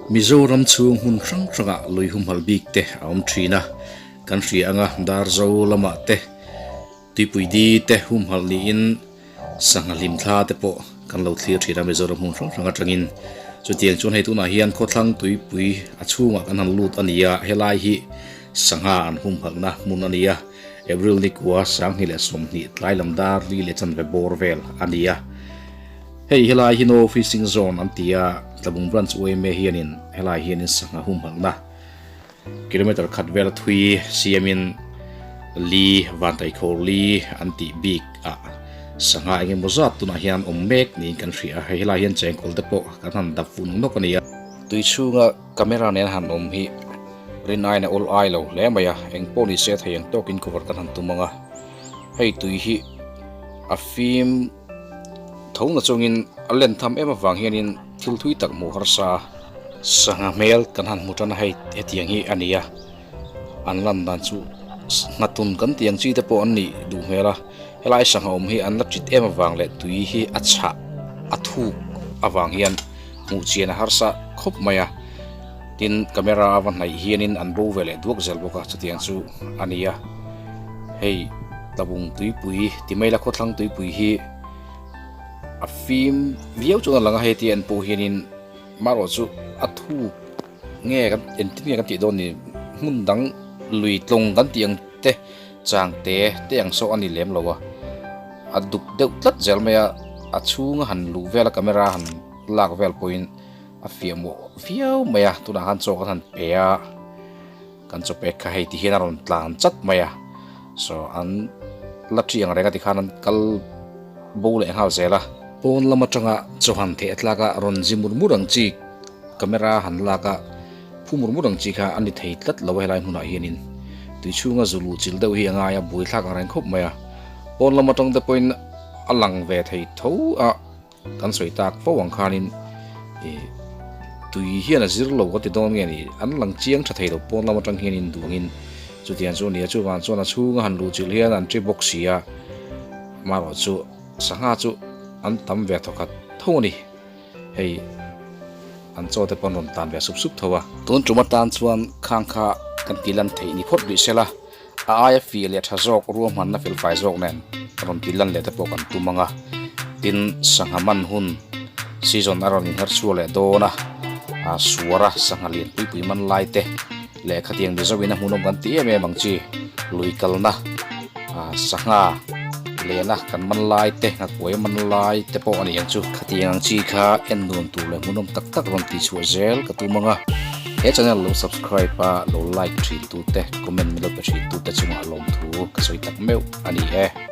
Mizoram chhung hmun hrang hrangah lui humhalh bik te a awm thin a, kan hria anga Darzo lamah te Tuipui di te humhalh niin sangha hlimthla te pawh kan lo thlir thin a Mizoram hmun hrang hrang atangin. Chutiang chuan hei tunah hian khawthlang tuipui a chhungah kan han lut a ni a, helai hi sangha an humhalhna hmun a ni a, April nikua 2020 tlai lam dar li leh chanve bawr vel a ni a. Hei helai hi No Fishing Zone an ti a, Tlabung Branch yma hianin helai hianin sangha humhalhna kilometer khat vela thui siamin li Vantaikhawr li an tih bik ah sangha eng emaw zat tunah hian awm mek niin kan hria a, hei helai hian chengkawl te pawh kan han dap fuh nawk nawk a ni a. Tui chhunga camera nen han awm hi rin aiin a awl ai lo hle mai a, eng pawh ni se thei ang tawkin cover kan han tum ang a, hei tui hi a fim. Tho na chungin a len tham em avang hianin thil thui tak hmuh harsa sangha hmel kan han hmu tan a hei hetiang hi a ni a an lan dan chu nghatun kan tih ang chi te pawh an nih duh hmel a helai sangha awm hi an la tit em avang leh tui hi a chhah a thuk avang hian hmuh chian a harsa khawp mai a tin camera a va hnaih hianin an bo ve leh duak zel bawk a chutiang chu a ni a hei. Tlabung tuipui ti mai la khawthlang tuipui hi a fim viau chuan a lang a hei tia en pawh hianin marawh chu a thuk nge kan engtin nge kan tih dawn ni hmun dang lui tlawng kan tih ang te chang te te ang saw a ni lem lo a a duk deuh tlat zel mai a a chhunga han luh vel a camera han lak vel pawhin a fiah mawh viau mai a tunah khan chaw kan han pe a. Kan chaw pek kha hei ti hian a rawn tlan chat mai a, so an la ṭi ang reng a tikhan an kal bo leh nghal zel a. Pawn lam atanga chaw han theh tlak a rawn zi mur mur ang chi camera han lak a phu mur mur ang chi kha a ni thei tlat lo a helai hmunah hianin tui chhunga zu luh chilh deuh hi a ngai a buai thlak ang reng khawp mai a, pawn lam atang te pawhin a lang ve thei tho a. Kan sawi tak fo ang khanin ih tui hian a zir lo ka ti dawn nge ni an lang chiang tha thei lo pawn lam atang hianin duangin chutiang chu a ni a chuvang chuan a chhunga han luh chilh hian an ṭi bawk si a amaherawh chu sangha chu an tam ve thawkhat tho a ni hei an chaw te pawh an rawn tan ve sup sup tho a. Tun tum atan chuan khang kha kan ti lan theih ni phawt rih sela a aia fih leh tha zawk ruahmanna felfai zawk nen rawn ti lan leh te pawh kan tum ang a, tin sangha man hun season a rawn inher chhuak leh dawn a, a suara sangha lian pui pui man lai te leh khatiang Mizo in a hmuhnawm kan ti em em ang chi lui kalna a sangha lena kan man lai te nghakuai man lai te pawh a ni ang chu. Khatiang ang chi kha en nuam tur leh hmuhnawm tak tak rawn tih chhuah zel ka tum ang a, he channel lo subscribe a lo like thin tute comment min lo pe thin tute chungah lawmthu ka sawi tak meuh a ni e.